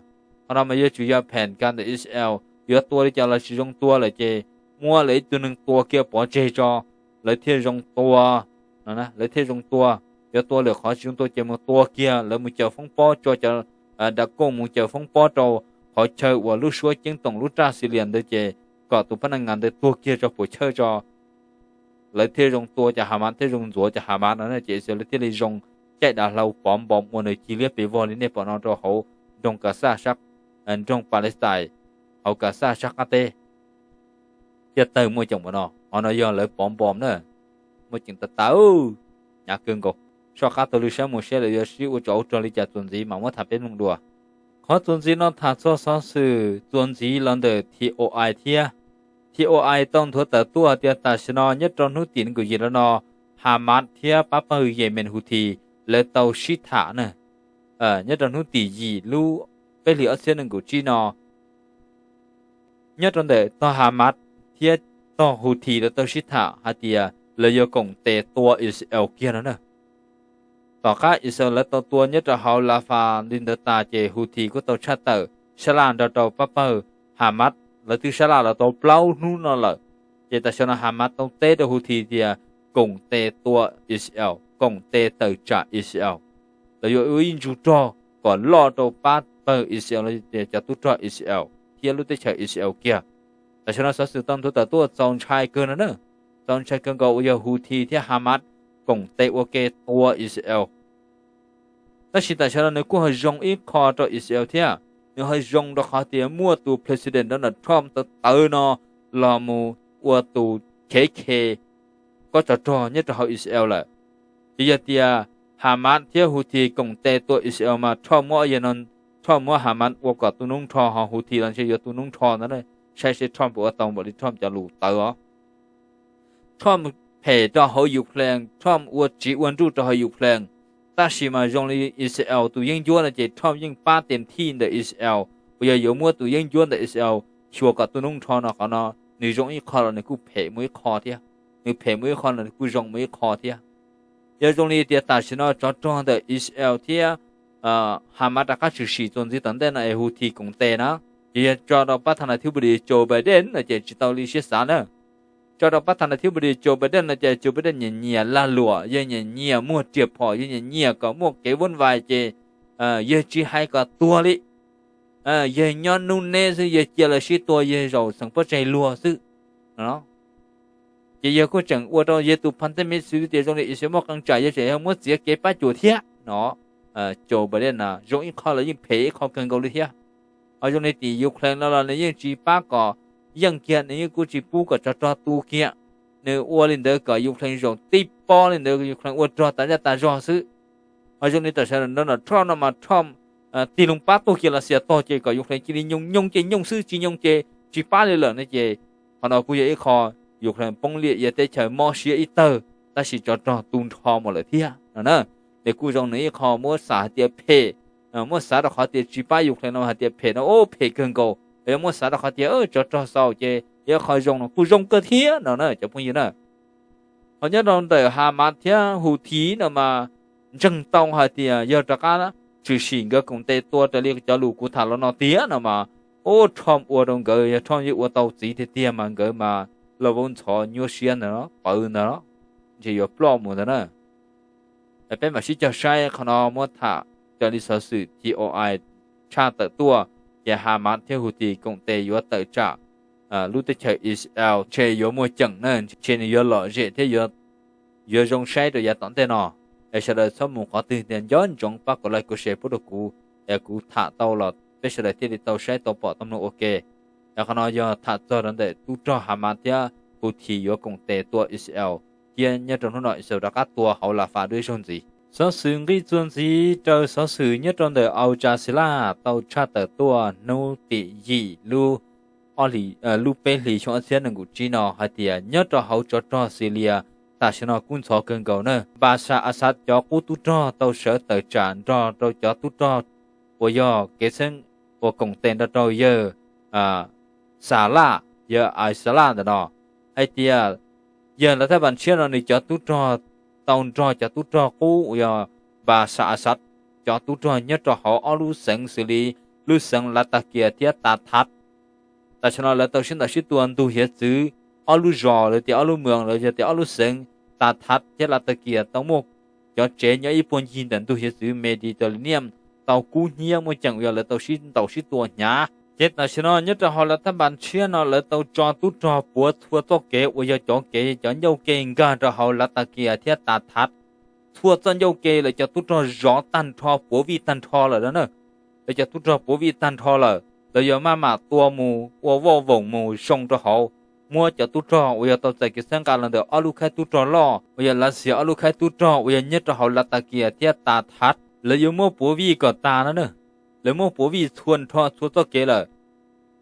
Qhov no mas yuav tsum yog phem kas ntawm Israel, yuav tua li cas los tsis zoo tua lawm ces muab lawv ib tug neeg tua kiag pov tseg tso, lawv thiaj zoo tua, lawv thiaj zoo tua. Yuav tua lwm qhov tsis zoo tua ces mus tua kiag, lawv mus caws foob pob, tso cov dab kooj mus caws foob pob rau qhov chaw uas lub suab ceeb toom lub raj Xilias ntawd ces kom tus phab naj ngas ntawd tuag kiag tso, puam chawj tso. lawv thiaj zoo tua cov Hamas, thiaj zoo ntxuav cov Hamas no ces Israel lawv thiaj li zoo caij dav hlau pov npoo ua nws cig liab pes vog li nej pom no rau hauv nroog Gaza sab, nroog Palestine, hauv Gaza sab qab teb. Thiaj tawg muaj ceem npaum no, qhov no yog lawv pov npoo na. Muaj ceem tas tas, hnyav kawg nkaus. Soj qab taug lw saib mus seb lawv yuav sib ua tsov ua rog li cas txuas ntxiv mas muab tham peb mloog dua. Qhov txuas ntxiv no tham txog xov xwm txuas ntxiv los ntawm T O I thiab. T O I tau nthuav tawm tuaj tias tam sim no nyob rau hnub tim nees nkaum yim los no, Hamas thiab pab pawg Yemen Houthi lawv tau sib tham na. Nyob rau hnub tim yim lub peb hlis ob txhiab nees nkaum tsib no, nyob rau ntawm tog Hamas thiab tog Houthi lawv tau sib tham hais tias lawv yuav koom tes tua Israel kiag no na. Tom qab Israel lawv tau tua nyob rau hauv Rafah li ntawd tas ces Houthi kuj tau tshaj tawm sab laj nrog rau pab pawg Hamas, lawv twb sab laj los tau plaub hnub no lawm. Ces tam sim no Hamas tau teb rau Houthi tias koom tes tua Israel, koom tes tawm tsam Israel. Lawv yuav ua ib ntsug rog kom loj rau pab pawg Israel los tias cov tub rog Israel thiab lub teb chaws Israel kiag. Tam sim no xov xwm tau nthuav tawm tuaj txaus ntshai kawg no na, txaus ntshai kawg nkaus uas yog Houthi thiab Hamas koom tes ua ke tua Israel. Tab sis tam sim no nws kuj ho zoo ib qho rau Israel thiab, nws ho zoo rau qhov tias muaj tus President Donald Trump tawv tawv no los mus ua tus chev khe kob tsov rog nyob rau hauv Israel lawm. Ces yog tias Hamas thiab Houthi koom tes tua Israel mas Trump muab, Trump muab Hamas ua kom tu noob nrho, ho Houthi los ntshe yuav tu noob nrho ntag. Saib seb Trump puas ua tau npaum li Trump cov lus tawv os. Trump phem rau hauv Ukraine, Trump ua tsiv ua nruj rau hauv Ukraine, tab sis mas zoo li Israel tus yeeb ncuab no ces Trump yeej pab tes thij ntawm Israel, uas yog yuav muab tus yeeb ncuab ntawm Israel xyuas kom tu noob nrho no. Qhov no nws zoo ib qho los nws kuj phem mus ib qho thiab, nws phem mus ib qho los nws kuj zoo mus ib qho thiab. Yog zoo li tias tam sim no tsov rog ntawm Israel thiab Hamas rov qab tshwm sim txuas ntxiv tom ntej no es Houthi koom tes na, ces yog tso rau pab tha na thib pus dis Joe Biden no ces tsis tau li siab xav na. Tso rau pab tha na thib pus dis Joe Biden no ces Joe Biden nyiam nyiam lag luam, yog nyiam nyiam muag riam phom, yog nyiam nyiam kom muaj kev vuab vais ces yawg tsis hais kom tuag li, yawg nyob nub neb xwb, yawg cia lawv sib tua yawg zaum xeem pob tsaig luag xwb. Ces yawg kuj tseem ua rau yawg tus pandemic xwb tias zoo li Israel muaj qee tsam yawg tseem yog muab txiav kev pab cuam thiab no. Joe Biden zoo ib qho los yeej phem ib qho kawg nkaus li thiab. Ho zoo li tim Ukraine no los nws yeej tsis pab kom yeej kiag, nws yeej kuj tsis pub kom tsov rog tu kiag. Nws ua li ntawd kom Ukraine zaum tib pob li ntawd Ukraine ua rog tas zaj tas zog xwb. Ho zoo li tam sim no Donald Trump no mas Trump tig loo pab tuag kiag Lav Xias tog ces kom Ukraine cia li nyooj nyooj ces nyooj xwb, tsis nyooj ces tsis pab li lawm no ces qhov no kuj yog ib qho Ukraine poob liaj ia teb chaws mob siab ib tawg, tab sis tsov rog tu nrho mus lawm thiab no na. Nws kuj zoo nws ib qho muab xav hais tias phem, muab xav rau qhov tias tsis pab Ukraine no hais tias phem no, phem kawg nkaus. Yog muab xav rau qhov tias tsov rog xaus ces yog qhov zoo no kuj zoo kawg thiab no na cov phooj ywg na. Ho nyob rau ntawm Hamas thiab Houthi no mas ntseeg tau hais tias yog rov qab tshwm sim nkawd koom tes tua raws li cov lus kuv tham los no tiag no mas, ub, Trump ua rau nkawd, yog Trump yeej ua tau txiv tiag tiag mas nkawd mas loj vauv ntxhov nyuaj siab ntag, pawv ntag, ntshe yuav ploj mus ntag na. Peb mam sib cog saib qhov no muab tham raws li xov xwm T O I tshaj tawm tuaj, ces Hamas thiab Houthi koom tes yuav tawm tsam lub teb chaws Israel ntshe yuav muaj ceem na, ntshe nws yuav lom zem thiab yuav zoo saib rau yav tom ntej no. Es sawv daws txhob mus qhov twg tias nco ntsoov pab kom like kom share pub rau kuv, es kuv tham tau los peb sawv daws thiaj li tau saib tau pom tau mloog ua ke. Es qhov no yog tham txog rau ntawm tub rog Hamas thiab Houthi yuav koom tes tua Israel, thiab nyob rau hnub no Israel rov qab tua hauv Rafah dua ib zaug ntxiv. Xov xwm nqis txuas ntxiv rau xov xwm nyob rau ntawm Al Jazeera tau tshaj tawm tuaj hnub tim yim lub, lub peb hlis xyoo ob txhiab nees nkaum tsib no hais tias nyob rau hauv tsov rog Syria tam sim no kub ntxhov kawg nkaus na. Bashar Assad cov qub tub rog tau sawv tawm tsam nrog rau cov tub rog uas yog kev txheeb uas koom tes nrog rau yawg Xalaj, yawg Al Xalaj ntawm no, hais tias yawg lav thaj vas tshiab no nws cov tub rog tau nrog cov tub rog qub uas yog Bashar Assad cov tub rog nyob rau hauv ob lub xeev xws li lub xeev Latakia thiab Tathat. Tam sim no lawv tau sib ntaus sib tua ntug hiav txwv ob lub zos, lawv tias ob lub moos, lawv yog tias ob lub xeev Tathat thiab Latakia tau muaj cov tsev nyob ib puag ncig ntawm ntug hiav txwv Mediterranean tau kub hnyiab muaj ceem uas yog lawv tau sib ntaus sib tua hnyav. Ces tam sim no nyob rau hauv lav thab npas tshiab no lawv tau tso tub rog puav txhua txoj kev uas yog cov kev cov ncauj ke nkag rau hauv Latakia thiab Tas Thav. Txhua txoj ncauj ke lawv cov tub rog zov tag nrho puav vij tag nrho lawm na. Lawv cov tub rog puav vij tag nrho lawm, lawv yuav maj mam tua mus ua voj voom mus zoo rau hauv, muab cov tub rog uas yog tau txais kev txhawb nqa los ntawm ob lub khaib tub rog loj uas yog Lav Xias ob lub khaib tub rog uas yog nyob rau hauv Latakia thiab Tas Thav, lawv yuav muab puav vij kom tas no na. Lawv muab puav vij txhua nrho txhua txoj kev lawm.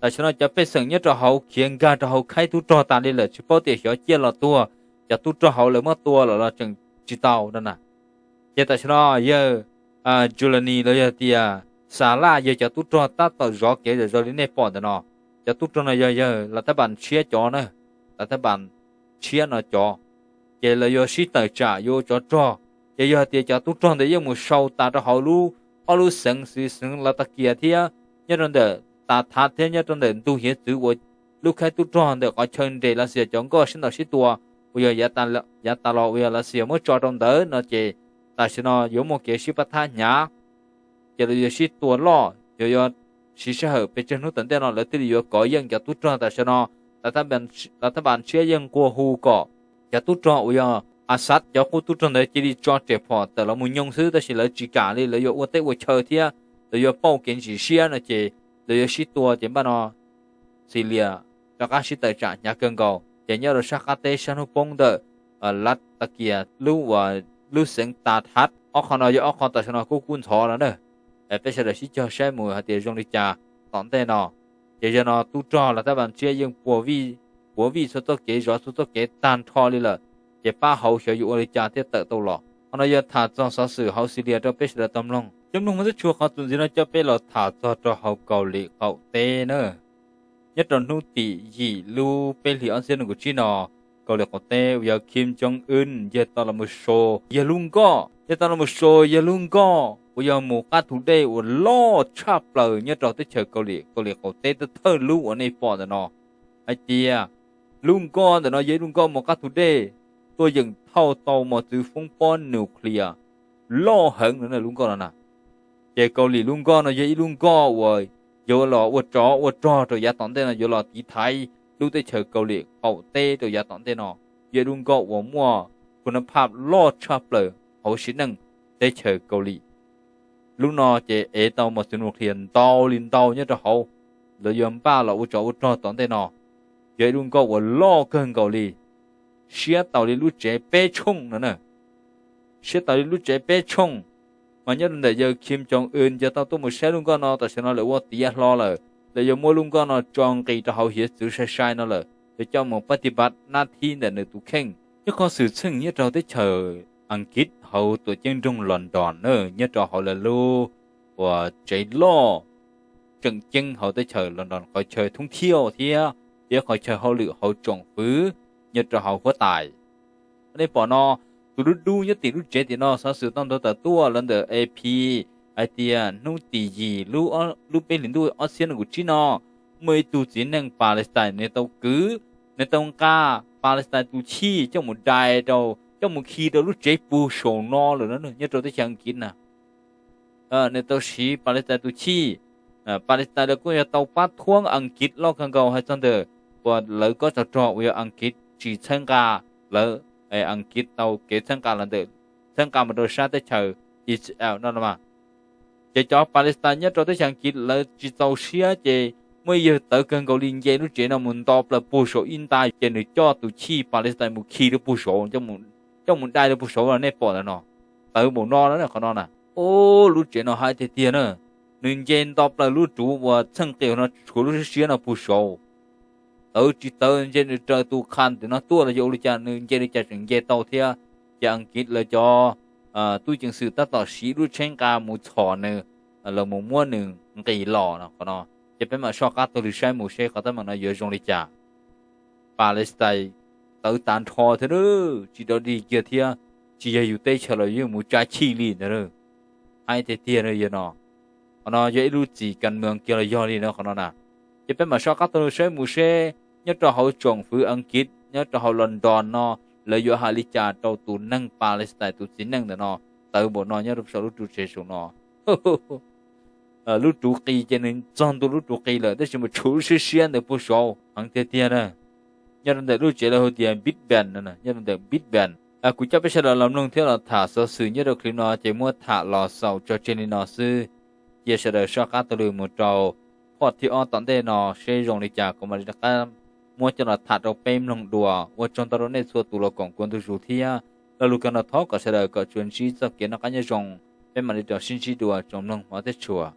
Tam sim no cov pej xeem nyob rau hauv khiav nkag rau hauv khaib tub rog tas li lawm, tsis paub tias xyov ciaj los tuag, cov tub rog hauv lawv muab tua lawm los tseem tsis tau no na. Ces tam sim no yawg Julani los yog tias Xas Laj yawg cov tub rog tab tom zov kev zom zaws li nej pom ntawm no. Cov tub rog no yog yawg lav thab npas tshiab cov na, lav thab npas tshiab no cov. Ces lawv yuav sib tawm tsam yuav ua tsov rog. Ces yog hais tias cov tub rog ntawd yeej mus sau tas rau hauv lub, ob lub xeev xwv xeev Latakia thiab nyob rau ntawm Tas Thav thiab nyob rau ntawm ntug hiav txwv uas lub khaib tub rog ntawm qhov chaw nres Lav Xias cov nkoj sib ntaus sib tua uas yog yav tas los uas yog Lav Xias muab tso rau ntawd no ces tam sim no yuav muaj kev sib pab thab hnyav. Ces lawv yuav sib tua loj, yuav yuav siv sij hawm pes tsawg hnub tom ntej no lawv thiaj li yuav kov yeej cov tub rog tam sim no. Lav thab npas tshiab yeej nqua hu kom cov tub rog uas yog Asad cov qub tub rog ntawd cia li tso riam phom tawm los mus nyoog xwb, tab sis lawv tsis kam li, lawv yuav ua teb ua chaw thiab lawv yuav pauj kev ntsim siab no ces lawv yuav sib tua ces npaj no Xilias rov qab sib tawm tsam hnyav kawg nkaus ces nyob rau sab qab teb sab hnub poob ntawm Latakia lub uas lub xeev Tas Thav, ob qho no yog ob qho tam sim no kuj kub ntxhov no na. Peb sawv daws sib cog saib mus hais tias zoo li cas tom ntej no. Ces yog no tub rog lav thab npas tshiab yeej puav vij txhua txoj kev zov txhua txoj kev tag nrho li lawm, ces pab hauv xyov yuav ua li cas thiaj tawm tau los. Qhov no yog tham txog xov xwm hauv Xilias rau peb sawv daws tau mloog. Coj mloog muaj tib tshua qhov txuas ntxiv no coj peb los tham txog rau hauv Kaus Lim qaum teb na. Nyob rau hnub tim yim lub peb hlis ob txhiab nees nkaum tsib no, Kaus Lim qaum teb uas yog Kim Jong Un yawg tau los mus sau yawg lub nkoj, yawg tau los mus sau yawg lub nkoj uas yog mus qab thu dej uas loj tshaj plaws nyob rau teb chaws Kaus Lim, Kaus Lim qaum teb thawj lub uas nej pom ntawm no. Hais tias lub nkoj ntawm no yog ib lub nkoj mus qab thu dej, tuaj yeem thauj tau mos txwv foob pob nuclear loj heev no lub nkoj no na. Ces Kaus Lim lub nkoj no yog ib lub nkoj uas yuav los ua tsov ua rog rau yav tom ntej no, yuav los tiv thaiv lub teb chaws Kaus Lim qaum teb rau yav tom ntej no. Yog ib lub nkoj uas muaj kun nab phaj loj tshaj plaws hauv sim neej teb chaws Kaus Lim. Lub no ces ev tau mos txwv nuclear ntau li ntau nyob rau hauv, lawv yuav npaj los ua tsov ua rog tom ntej no. Yog ib lub nkoj uas loj kawg nkaus li, siab tau li lub tsev peb tshooj no na. Siab tau li lub tsev peb tshooj. Mas nyob rau ntawm yawg Kim Jong Un yawg tau tuaj mus saib lub nkoj no, tam sim no lawv ua tiav hlo lawm, lawv yuav muab lub nkoj no tso nqis rau hauv hiav txwv sai sai no lawm, yuav coj mus pab ti pab nab thib ntawm nws tus kheej. Ib qho xwm txheej nyob rau teb chaws Askiv hauv tuam ceeb nroog London na, nyob rau hauv lawv lub uas tsev loj tseem ceeb hauv teb chaws London, qhov chaw thoob thiaj thiab ib qhov chaw hauj lwm hauv tsoom fwv nyob rau hauv huab tais. Nej pom no, tus dub dub nyob tim lub tsev tim no, xov xwm tau nthuav tawm tuaj los ntawm A P hais tias hnub tim yim lub peb hlis ntuj ob txhiab nees nkaum tsib no, muaj ib tug txiv neej Palestine nws tau kwv, nws tau nqa Palestine tus chij coj mus dai rau, coj mus khi rau lub tsev puag saum no lawm nyob rau teb chaws Askiv na. Nws tau siv Palestine tus chij. Palestine lawv kuj yog tau pab thuab Askiv loj kawg nkaus hais txog ntawm uas lawv kob tsov rog uas yog Askiv tsis txhawb nqa lawv, Askiv tau kev txhawb nqa los ntawm, txhawb nqa mus rau sab teb chaws Israel no los mas. Ces cov Palestine nyob rau teb chaws Askiv lawv tsis txaus siab ces muaj ib yawg tawv kawg nkaus li nce lub tsev no mus nto plaws puag saum ib nta ces nws coj tus chij Palestine mus khi rau puag saud, coj mus dai rau puag saud los nej pom ntawm no. Tawv npaum no na qhov no na. Ub, lub tsev no haib tiag tiag na. Nws nce nto plaws lub ruv uas txheej qis no tshuav lub siab siab no puag saud. Tawv tsis tawv ntshe nws raws tus qha tim no tuaj los yog ua li cas nws nce li cas tseem nce tau thiab. Ces Askiv lawv cov tub ceev xwm tab tom siv lub tsheb nqa mus txhom nws, los mus muab nws nqis los no qhov no. Ces peb mam soj qab taug lw saib mus seb qhov teeb meem no yuav zoo li cas. Palestine tawv tag nrho thiab, tsis dog dig kiag thiab, tsis yog yus teb chaws los yuav mus tsa chij li ntag. Haib tiag tiag yog no. Qhov no yog ib lub txim kas mees kiag los yog li no qhov no na. Ces peb mam soj qab taug lw saib mus seb nyob rau hauv tsoom fwv Askiv nyob rau hauv London no lawv yuav hais li cas rau tus neeg Palestine tus txiv neej ntawm no tawv npaum no nyob rau saum lub ruv tsev saum no. lub ruv qis ces nws txog ntua lub ruv qis lawm, tab sis mas tshuav lub siab siab ntawd puag saud heev tiag tiag na. Nyob rau ntawm lub tsev lawv hu tias Big Ben no, nyob rau ntawm Big Ben. Kuv coj peb sawv daws los mloog thiab los tham xov xwm nyob rau clip no ces muab tham los xaus tso tseg li no xwb. Cia sawv daws soj qab taug lw mus rau part thib ob tom ntej no seb zoo li cas kuv mam li rov qab muab coj los tham rau peb mloog dua. Ua tsaug ntau rau nej txhua tus los koom kuv ntu zus thiab. Lo lus kawg no thov kom sawv daws kom tsuas ntsib txoj kev noj qab nyob zoo. Peb mam li rov sib ntsib dua tsoom mloog hmov thiab tshua.